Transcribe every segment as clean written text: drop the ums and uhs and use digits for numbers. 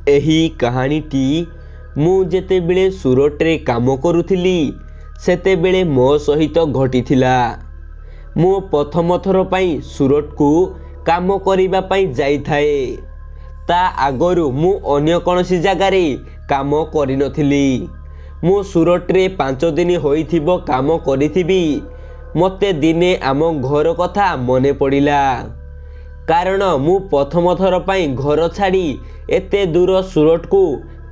ଏହି କାହାଣୀଟି ମୁଁ ଯେତେବେଳେ ସୁରଟରେ କାମ କରୁଥିଲି ସେତେବେଳେ ମୋ ସହିତ ଘଟିଥିଲା। ମୁଁ ପ୍ରଥମ ଥର ପାଇଁ ସୁରଟକୁ କାମ କରିବା ପାଇଁ ଯାଇଥାଏ। ତା ଆଗରୁ ମୁଁ ଅନ୍ୟ କୌଣସି ଜାଗାରେ କାମ କରିନଥିଲି। ମୁଁ ସୁରଟରେ 5 ଦିନ ହୋଇଥିବ କାମ କରିଥିବି, ମୋତେ ଦିନେ ଆମ ଘର କଥା ମନେ ପଡ଼ିଲା। କାରଣ ମୁଁ ପ୍ରଥମ ଥର ପାଇଁ ଘର ଛାଡ଼ି ଏତେ ଦୂର ସୁରଟକୁ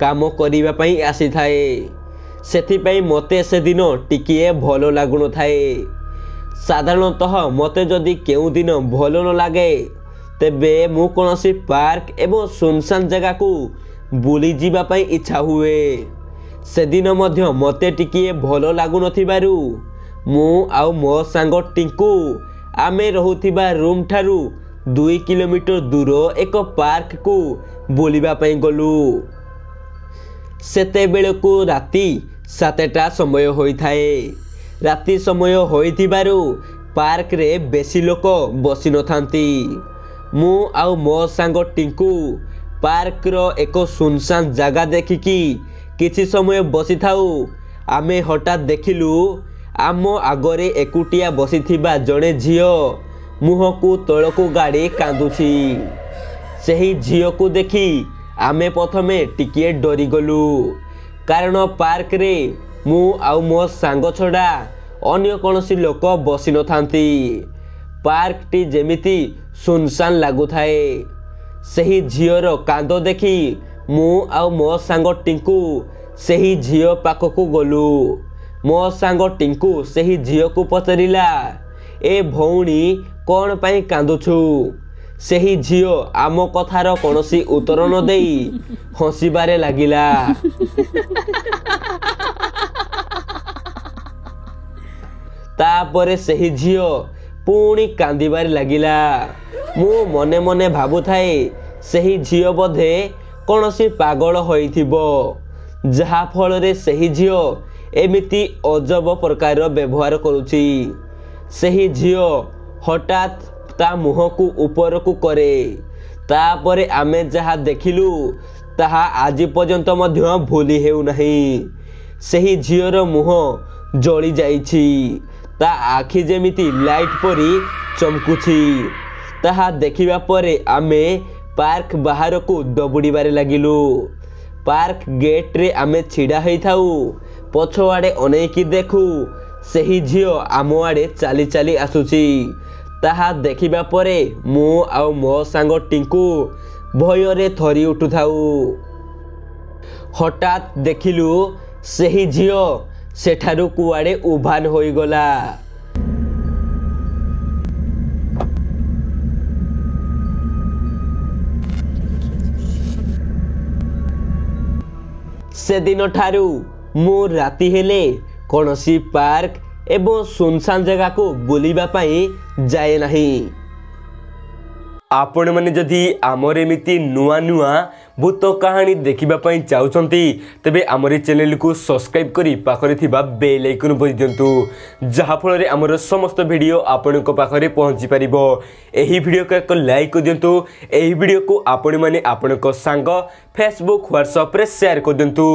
କାମ କରିବା ପାଇଁ ଆସିଥାଏ, ସେଥିପାଇଁ ମୋତେ ସେଦିନ ଟିକିଏ ଭଲ ଲାଗୁନଥାଏ। ସାଧାରଣତଃ ମୋତେ ଯଦି କେଉଁ ଦିନ ଭଲ ନ ଲାଗେ ତେବେ ମୁଁ କୌଣସି ପାର୍କ ଏବଂ ସୁନସାନ ଜାଗାକୁ ବୁଲିଯିବା ପାଇଁ ଇଚ୍ଛା ହୁଏ। ସେଦିନ ମଧ୍ୟ ମୋତେ ଟିକିଏ ଭଲ ଲାଗୁନଥିବାରୁ ମୁଁ ଆଉ ମୋ ସାଙ୍ଗ ଟିଙ୍କୁ ଆମେ ରହୁଥିବା ରୁମ୍ ଠାରୁ 2 କିଲୋମିଟର ଦୂର ଏକ ପାର୍କକୁ ବୁଲିବା ପାଇଁ ଗଲୁ। ସେତେବେଳକୁ ରାତି 7ଟା ସମୟ ହୋଇଥାଏ। ରାତି ସମୟ ହୋଇଥିବାରୁ ପାର୍କରେ ବେଶୀ ଲୋକ ବସିନଥାନ୍ତି। ମୁଁ ଆଉ ମୋ ସାଙ୍ଗ ଟିଙ୍କୁ ପାର୍କର ଏକ ସୁନସାନ ଜାଗା ଦେଖିକି କିଛି ସମୟ ବସିଥାଉ। ଆମେ ହଠାତ୍ ଦେଖିଲୁ ଆମ ଆଗରେ ଏକୁଟିଆ ବସିଥିବା ଜଣେ ଝିଅ ମୁହଁକୁ ତଳକୁ ଗାଡ଼ି କାନ୍ଦୁଛି। ସେହି ଝିଅକୁ ଦେଖି ଆମେ ପ୍ରଥମେ ଟିକିଏ ଡରିଗଲୁ, କାରଣ ପାର୍କରେ ମୁଁ ଆଉ ମୋ ସାଙ୍ଗ ଛଡ଼ା ଅନ୍ୟ କୌଣସି ଲୋକ ବସିନଥାନ୍ତି। ପାର୍କଟି ଯେମିତି ସୁନସାନ ଲାଗୁଥାଏ। ସେହି ଝିଅର କାନ୍ଦ ଦେଖି ମୁଁ ଆଉ ମୋ ସାଙ୍ଗ ଟିଙ୍କୁ ସେହି ଝିଅ ପାଖକୁ ଗଲୁ। ମୋ ସାଙ୍ଗ ଟିଙ୍କୁ ସେହି ଝିଅକୁ ପଚାରିଲା, ଏ ଭଉଣୀ କ'ଣ ପାଇଁ କାନ୍ଦୁଛୁ? ସେହି ଝିଅ ଆମ କଥାର କୌଣସି ଉତ୍ତର ନ ଦେଇ ହସିବାରେ ଲାଗିଲା। ତାପରେ ସେହି ଝିଅ ପୁଣି କାନ୍ଦିବାରେ ଲାଗିଲା। ମୁଁ ମନେ ମନେ ଭାବୁଥାଏ ସେହି ଝିଅ ବୋଧେ କୌଣସି ପାଗଳ ହୋଇଥିବ, ଯାହାଫଳରେ ସେହି ଝିଅ ଏମିତି ଅଜବ ପ୍ରକାରର ବ୍ୟବହାର କରୁଛି। ସେହି ଝିଅ ହଠାତ୍ ତା ମୁହଁକୁ ଉପରକୁ କରେ। ତାପରେ ଆମେ ଯାହା ଦେଖିଲୁ ତାହା ଆଜି ପର୍ଯ୍ୟନ୍ତ ମଧ୍ୟ ଭୁଲି ହେଉନାହିଁ। ସେହି ଝିଅର ମୁହଁ ଜଳି ଯାଇଛି, ତା ଆଖି ଯେମିତି ଲାଇଟ୍ ପରି ଚମକୁଛି। ତାହା ଦେଖିବା ପରେ ଆମେ ପାର୍କ ବାହାରକୁ ଦୌଡ଼ିବାରେ ଲାଗିଲୁ। ପାର୍କ ଗେଟ୍ରେ ଆମେ ଛିଡ଼ା ହୋଇଥାଉ, ପଛଆଡ଼େ ଅନେଇକି ଦେଖୁ ସେହି ଝିଅ ଆମ ଆଡ଼େ ଚାଲି ଚାଲି ଆସୁଛି। ତାହା ଦେଖିବା ପରେ ମୁଁ ଆଉ ମୋ ସାଙ୍ଗ ଟିଙ୍କୁ ଭୟରେ ଥରି ଉଠୁଥାଉ। ହଠାତ୍ ଦେଖିଲୁ ସେହି ଝିଅ ସେଠାରୁ କୁଆଡ଼େ ଉଭାନ ହୋଇଗଲା। ସେଦିନଠାରୁ ମୁଁ ରାତି ହେଲେ କୌଣସି ପାର୍କ ଏବଂ ସୁନସାନ ଜାଗାକୁ ବୁଲିବା ପାଇଁ ଯାଏ ନାହିଁ। ଆପଣମାନେ ଯଦି ଆମର ଏମିତି ନୂଆ ନୂଆ ଭୂତ କାହାଣୀ ଦେଖିବା ପାଇଁ ଚାହୁଁଛନ୍ତି ତେବେ ଆମର ଏ ଚ୍ୟାନେଲକୁ ସବସ୍କ୍ରାଇବ୍ କରି ପାଖରେ ଥିବା ବେଲ୍ ଆଇକନ୍ ବଜାଇ ଦିଅନ୍ତୁ, ଯାହାଫଳରେ ଆମର ସମସ୍ତ ଭିଡ଼ିଓ ଆପଣଙ୍କ ପାଖରେ ପହଞ୍ଚି ପାରିବ। ଏହି ଭିଡ଼ିଓକୁ ଏକ ଲାଇକ୍ କରିଦିଅନ୍ତୁ। ଏହି ଭିଡ଼ିଓକୁ ଆପଣମାନେ ଆପଣଙ୍କ ସାଙ୍ଗ ଫେସବୁକ୍ ହ୍ୱାଟ୍ସଆପ୍ରେ ସେୟାର କରିଦିଅନ୍ତୁ।